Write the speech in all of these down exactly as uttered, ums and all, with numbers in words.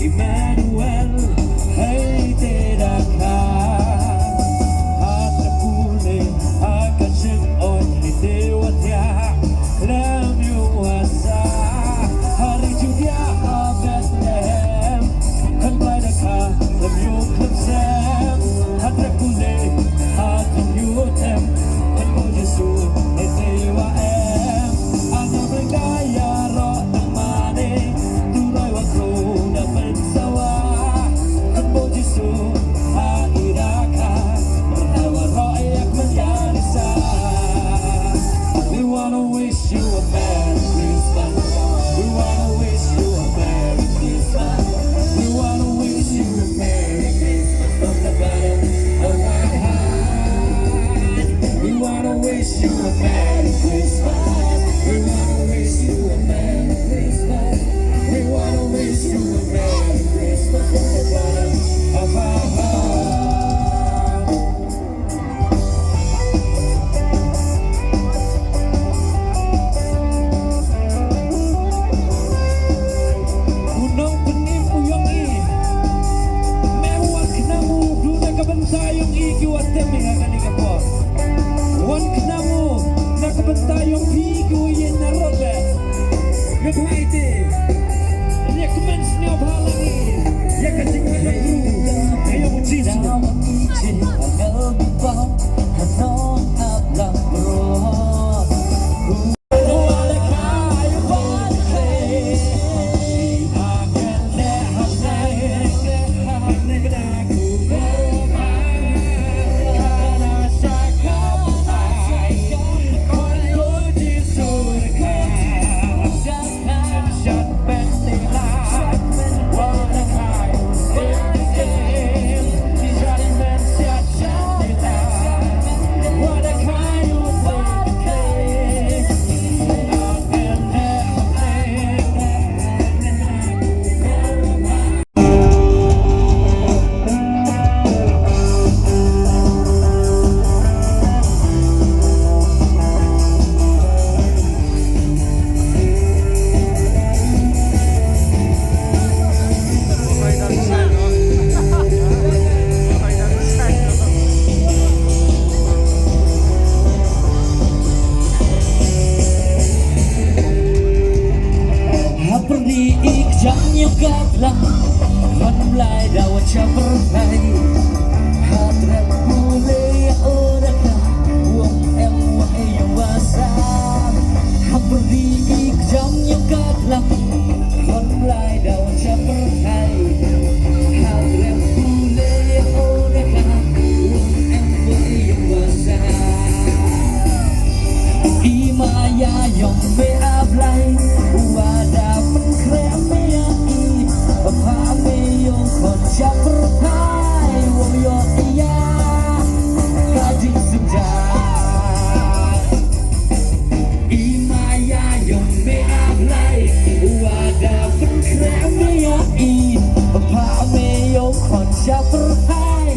Emmanuel, hey, te da ka. Hata pule, haka shin oi, hey, te wa tia. Lem yu wa sa. Hari Judea ha Bethlehem. Kan bai da ka, lem yu klem sem. Hata pule, hata yu tem. Kan bo Jesu, hey, te wa em. Ana bengaya ro nang mane. Tuloi wa kru da pen sawa. Kan bo Jesu, ha ira ka. Berhawa ro yak menjadi sa. We wanna wish you a Merry Christmas. We wanna wish you a Merry Christmas. We wanna wish you a Merry Christmas from the bottom of our heart. We wanna wish you a Merry Christmas. We wanna wish you a Merry Christmas. We wanna wish you a Merry Christmas from the bottom of our heart. U nongpynim u ïong i. Me u wan khnang u duna ka bynta ïong i ki wa tem ha kane ka por. Wan khnang u na ka bynta ïong phi ki wa ïeng na rot le. Ngi phai te. Ïa kmen sñiaw bha lang i. Ïa ka jingkmen. Ïa u Jisu. Hapyrdi i kjang ïa ka tlang, wan mlai da wan sha pyrthei. Hatrep pule ïa u da ka, wang em wang ïa wa sa. Hapyrdi i kjang ïa ka tlang, wan mlai da wan sha pyrthei. Hatrep pule ïa u da ka, wang em wang ïa wa sa. I Maya ïong me A Blai, u wa da pynkhreh me ïa i, pha me ïong khun sha pyrthai, u ïoh ïa ka jingsynshar. I Maya ïong me A Blai, u wa da pynkhreh me ïa i, pha me ïong khun sha pyrthai.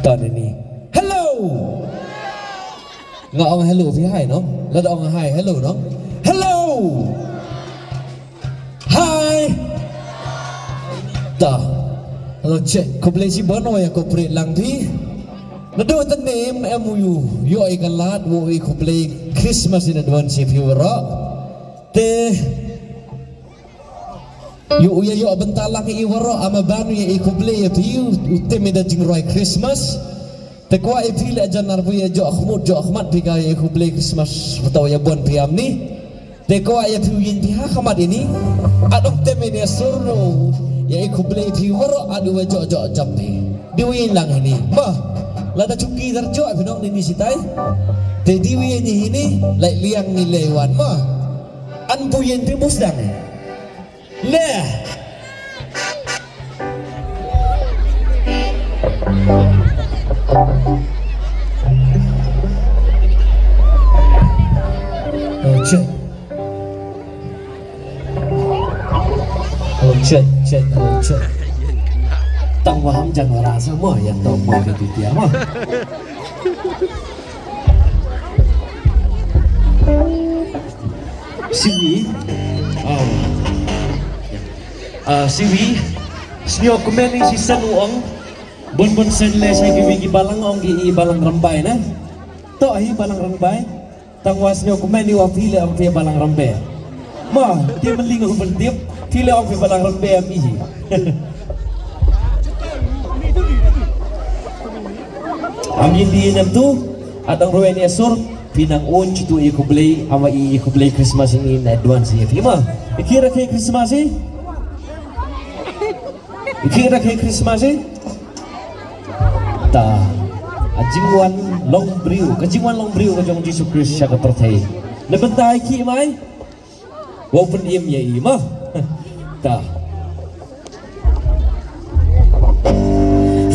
Tani ni. Hello. Nga ong hello phi hi no? Lada ong hi hello no? Hello. Hi. Ta. Hello check. Khublei shibun ïa ko pre lang phi. Naduh te ne em u ïoh ïa ka lad u ïa khublei Christmas in advance ïa phi waroh. Te ïoh u ïa ïoh bynta lang ïa i waroh, ama ban u ïa i khublei ïa phi u, u tem ïa da jingrwai Christmas. Te kwah ïa phi leh jan arphew ïa jok khmut jok khmat phi ka ïa khublei Christmas, phi to ïa bun phi am ni. Te kwah ïa phi u ïeng phi ha khmat ini. Adong te mene sur no. Ïa khublei phi waro adu wa jok jok jam phi. Di u ïeng lang ini. Ma. Lada chuki dar jok phi nong ni sitai. Te di u ïeng ini lai liang ni le wan ma. An bu ïeng phi mus dang. Le. Oh, check. Oh, check, check, oh, check. Tang waham jan wara sa mo, yang tau mo ke titia mo. Siwi. Oh. Ah, siwi. Snyo kumeni si san u ong. Bun bun sen le sa kiwi ki balang ong ki i balang rambai na. To hi balang rambai. Tang wa snyo kumeni wa phi le ong phi balang rambai. Ma, ti meli ngu bentip. Phi le ong phi balang rambai am i. Am yin di nem tu. Atang ruen ya sur. Phi nang un chitu i khublei, ama i khublei Christmas ini in advance ya phi ma. Ikira ke Christmas eh? Ikira ke Christmas eh? Ta. A jingwan long briew, ka jingwan long briew ka jong Jisu Khrist sha ka pyrthei. Na bynta i ki mai. Wow pynim ya i ma. Ta.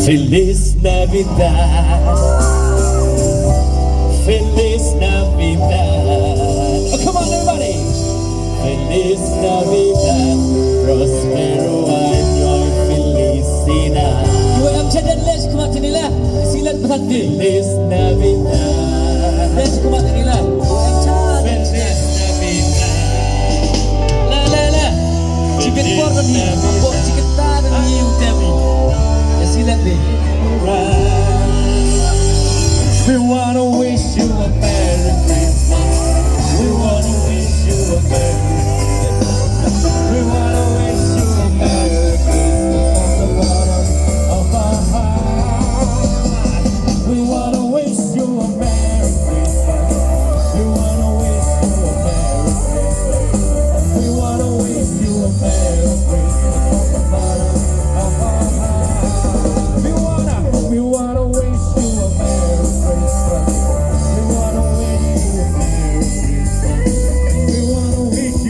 Feliz Navidad. Feliz Navidad. Oh, come on, everybody. Feliz Navidad. Prospero año y felicidad. Yu em chaden les kumat ni la. Silat besan di. Feliz Navidad. Les kumat ni la. Yu em chaden. Feliz Navidad. La, la, la. Chicken por ni. Por chicken ta ni u temi. Ya silat di. We wanna wish you a Merry Christmas. We wanna wish you a Merry Christmas. We wanna wish you a Merry Christmas from the bottom of our heart. We wanna wish you a Merry Christmas. We wanna wish you a Merry Christmas. We wanna wish you a Merry Christmas from the bottom of our heart. We wanna, we wanna wish you a Merry Christmas. We wanna wish you a Merry Christmas. We wanna wish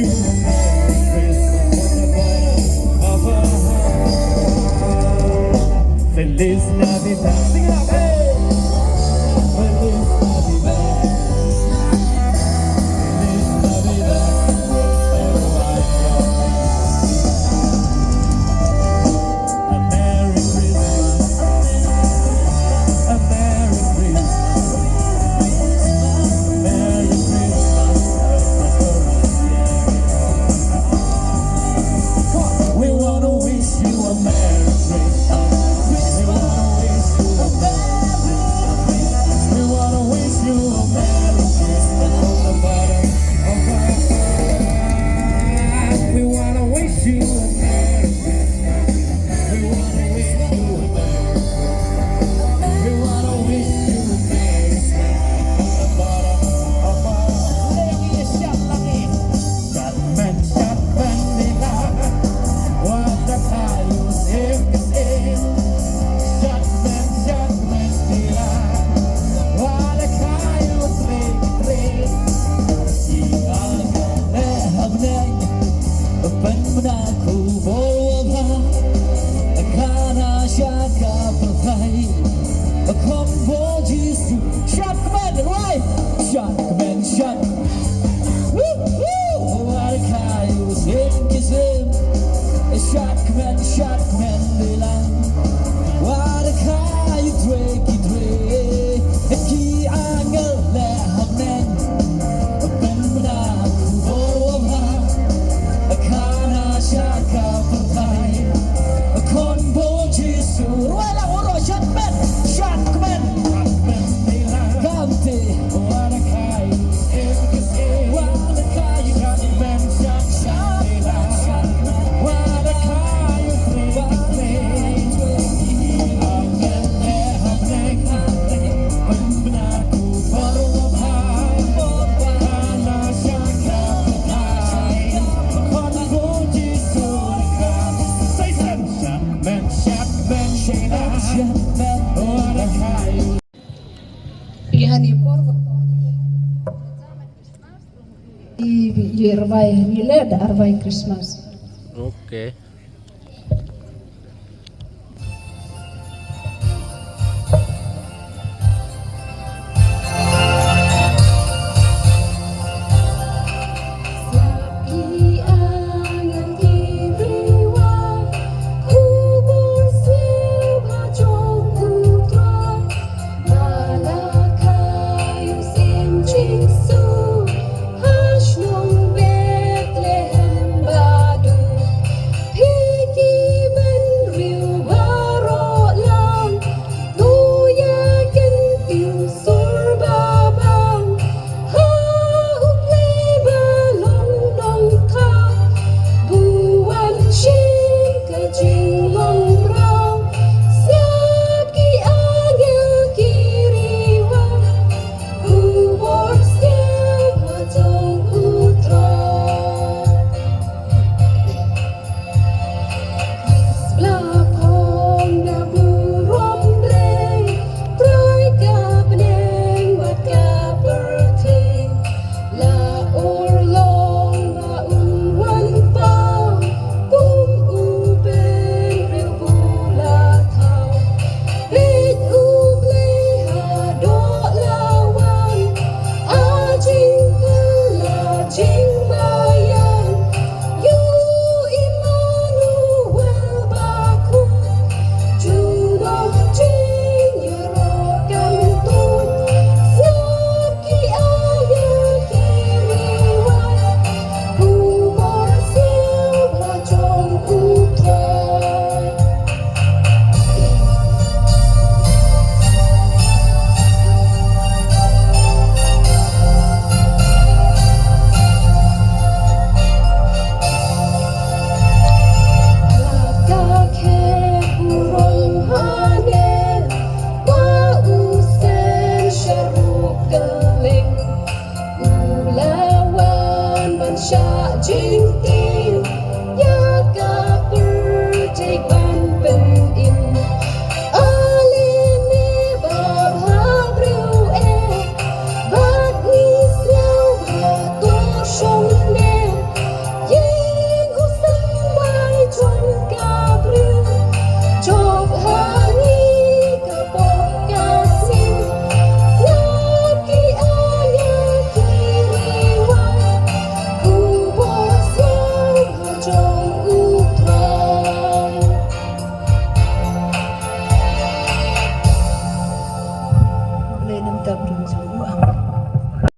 Ni por ba i, i rwai ni le da rwai Christmas. Okay.